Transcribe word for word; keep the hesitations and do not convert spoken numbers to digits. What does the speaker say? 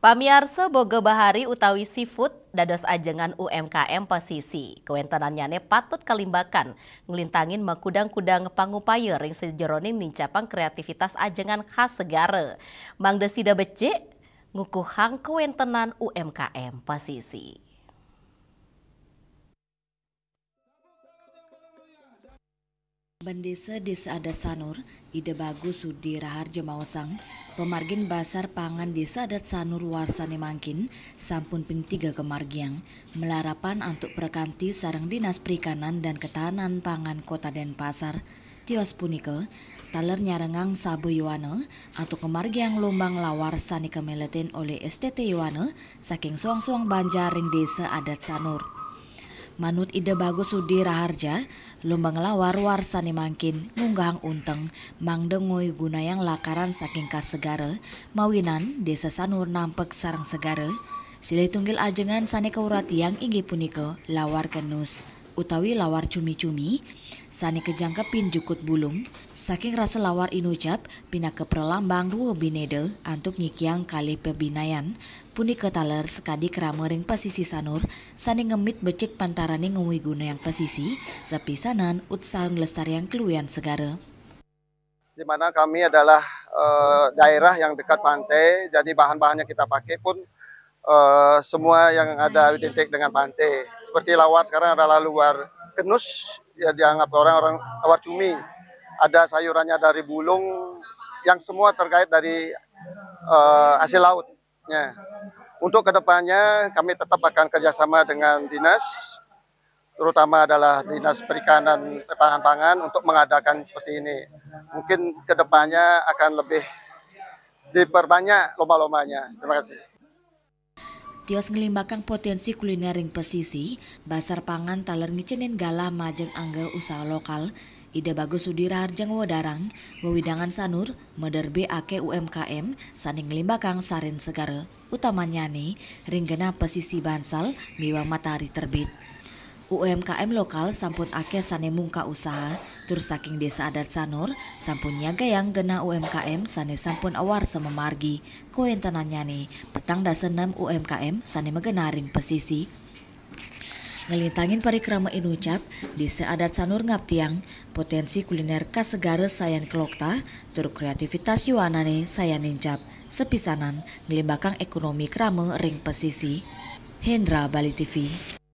Pamiarsa, boga bahari utawi seafood dados ajengan U M K M pasisi. Kawentenannyané patut kalimbakan, nglintangin makudang-kudang pangupaya ring sajeroning nincapang kreativitas ajengan khas segara. Mangda sida becik ngukuhang kawentenan U M K M pasisi. Bendesa Desa Adat Sanur, Ida Bagus Sudi Raharja maosang, pamargin basar pangan Desa Adat Sanur warsané mangkin sampun ping tiga kamargiang, malarapan antuk prakanti sareng Dinas Perikanan dan Ketahanan Pangan Kota Denpasar. Tios punika taler nyarengang saba yowana antuk ngamargiang lombang lawar sané kameletin olih S T T yowana saking soang-soang banjar ring Desa Adat Sanur. Manut Ida Bagus Sudi Raharja, lombang lawar warsané mangkin ngunggahang unteng mangda ngwigunayang lakaran saking kas segara, mawinan Desa Sanur nampek sareng segara. Silih tunggil ajengan sané kauratiang inggih punika lawar kenus utawi lawar cumi-cumi, sané kajangkepin jukut bulung, saking rasa lawar inucap pinaka pralambang rua binéda antuk nyikiang kalih pabinayan, punika taler sakadi krama ring pasisi Sanur, sané ngemit becik pantarané ngwigunayang pasisi, sapisanan utsaha nglestariang kaluwihan segara. Di mana kami adalah, eh, daerah yang dekat pantai, jadi bahan-bahan yang kita pakai pun, eh, semua yang ada identik dengan pantai. Seperti lawar sekarang adalah lawar kenus, ya dianggap orang-orang lawar cumi. Ada sayurannya dari bulung, yang semua terkait dari, eh, hasil laut. Ya. Untuk kedepannya kami tetap akan kerjasama dengan dinas, terutama adalah Dinas Perikanan Ketahanan Pangan untuk mengadakan seperti ini. Mungkin kedepannya akan lebih diperbanyak lomba-lombanya. Terima kasih. Tios nglimbakang potensi kuliner ring pasisi, basar pangan taler ngicenin galah majeng angga usaha lokal. Ida Bagus Sudi Raharja ngwedarang, wewidangan Sanur, maderbé akéh U M K M, sané nglimbakang sarin segara, utamannyané ring genah pasisi Bangsal miwah Matahari Terbit. U M K M lokal sampun akéh sané mungkak usaha, tur saking Desa Adat Sanur sampun nyagayang genah U M K M sané sampun awarsa mamargi, kawentenannyané petang dasa nem U M K M sané magenah ring pasisi. Nglintangin parikrama inucap, Desa Adat Sanur ngaptiang potensi kuliner kas segara sayan kelokta, tur kreativitas yowanané sayan nincap, sapisanan nglimbakang ékonomi krama ring pasisi. Hendra, Bali T V.